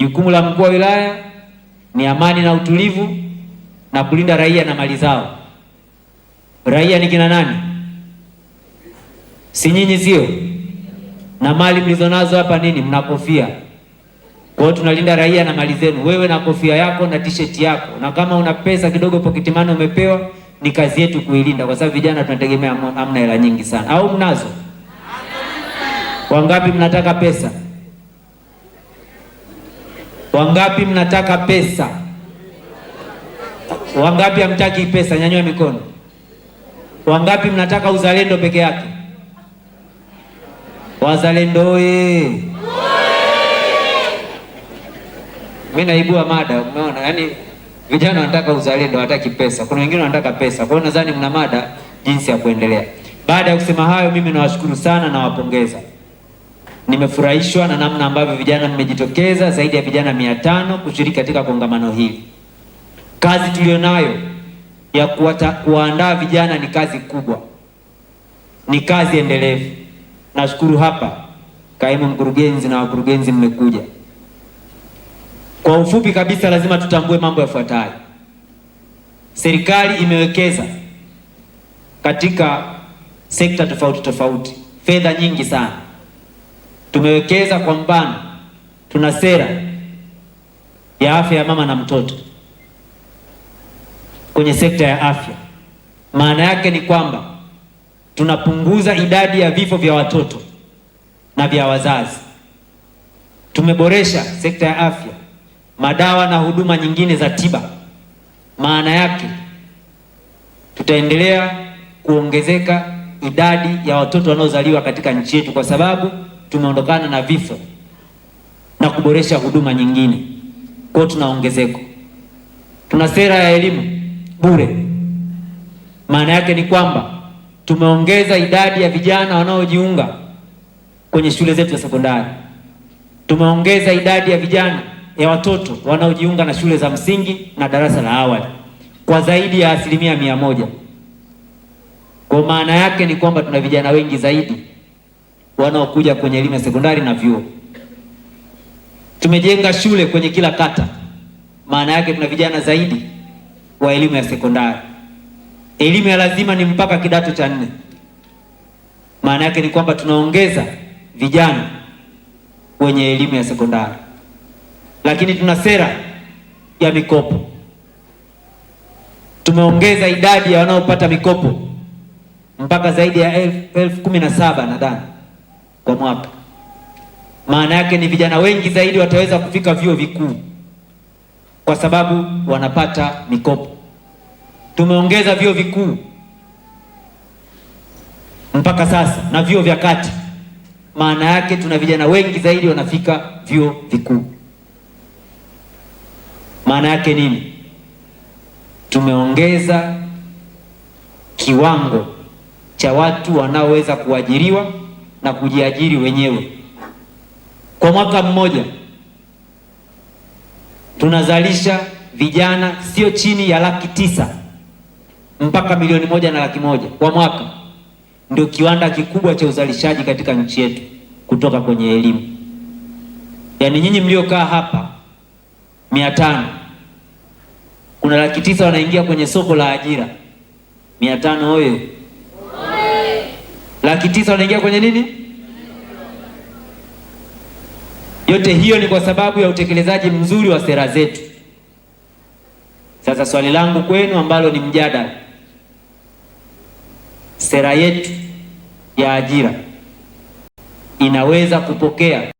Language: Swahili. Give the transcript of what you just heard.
Jukumu la mkuu wa wilaya ni amani na utulivu na kulinda raia na mali zao. Raia ni kina nani? Si nyinyi, sio? Na mali mlizonazo hapa nini? Mna kofia. Kwa hiyo tunalinda raia na mali zenu, wewe na kofia yako na t-shirt yako, na kama una pesa kidogo pocket money umepewa, ni kazi yetu kuilinda, kwa sababu vijana tunategemea hamna hela nyingi sana. Au mnazo? Wangapi mnataka pesa? Wangapi mnataka pesa? Wangapi hamtaki pesa? Nyanyua mikono. Wangapi mnataka uzalendo peke yake? Wazalendo oye! Mimi naibua mada, umeona? Yaani vijana wanataka uzalendo, hawataki pesa. Kuna wengine wanataka pesa. Kwa hiyo nadhani mna mada jinsi ya kuendelea. Baada ya kusema hayo, mimi nawashukuru sana na wapongeza. Nimefurahishwa na namna ambavyo vijana mmejitokeza, zaidi ya vijana 500 kushiriki katika kongamano hili. Kazi tulionayo ya kuwaandaa vijana ni kazi kubwa, ni kazi endelevu. Nashukuru hapa kaimu mkurugenzi na wakurugenzi mmekuja. Kwa ufupi kabisa, lazima tutambue mambo yafuatayo. Serikali imewekeza katika sekta tofauti tofauti fedha nyingi sana. Tumewekeza kwa mfano, tuna sera ya afya ya mama na mtoto kwenye sekta ya afya. Maana yake ni kwamba tunapunguza idadi ya vifo vya watoto na vya wazazi. Tumeboresha sekta ya afya, madawa na huduma nyingine za tiba. Maana yake tutaendelea kuongezeka idadi ya watoto wanaozaliwa katika nchi yetu, kwa sababu tumeondokana na vifo na kuboresha huduma nyingine. Kwa hiyo tuna ongezeko. Tuna sera ya elimu bure. Maana yake ni kwamba tumeongeza idadi ya vijana wanaojiunga kwenye shule zetu za sekondari. Tumeongeza idadi ya vijana ya watoto wanaojiunga na shule za msingi na darasa la awali kwa zaidi ya 100%. Kwa maana yake ni kwamba tuna vijana wengi zaidi wanaokuja kwenye elimu ya sekondari na vyuo. Tumejenga shule kwenye kila kata, maana yake tuna vijana zaidi wa elimu ya sekondari. Elimu ya lazima ni mpaka kidato cha 4. Maana yake ni kwamba tunaongeza vijana wenye elimu ya sekondari. Lakini tuna sera ya mikopo. Tumeongeza idadi ya wanaopata mikopo mpaka zaidi ya 17,000 nadhani kwa mwaka. Maana yake ni vijana wengi zaidi wataweza kufika vyuo vikuu kwa sababu wanapata mikopo. Tumeongeza vyuo vikuu mpaka sasa na vyuo vya kati. Maana yake tuna vijana wengi zaidi wanafika vyuo vikuu. Maana yake nini? Tumeongeza kiwango cha watu wanaoweza kuajiriwa na kujiajiri wenyewe. Kwa mwaka mmoja tunazalisha vijana sio chini ya 900,000 mpaka 1,100,000 kwa mwaka. Ndio kiwanda kikubwa cha uzalishaji katika nchi yetu kutoka kwenye elimu. Yaani nyinyi mliokaa hapa 500, kuna 900,000 wanaingia kwenye soko la ajira. 500 oye! 900,000 wanaingia kwenye nini? Yote hiyo ni kwa sababu ya utekelezaji mzuri wa sera zetu. Sasa swali langu kwenu ambalo ni mjadala, sera yetu ya ajira inaweza kupokea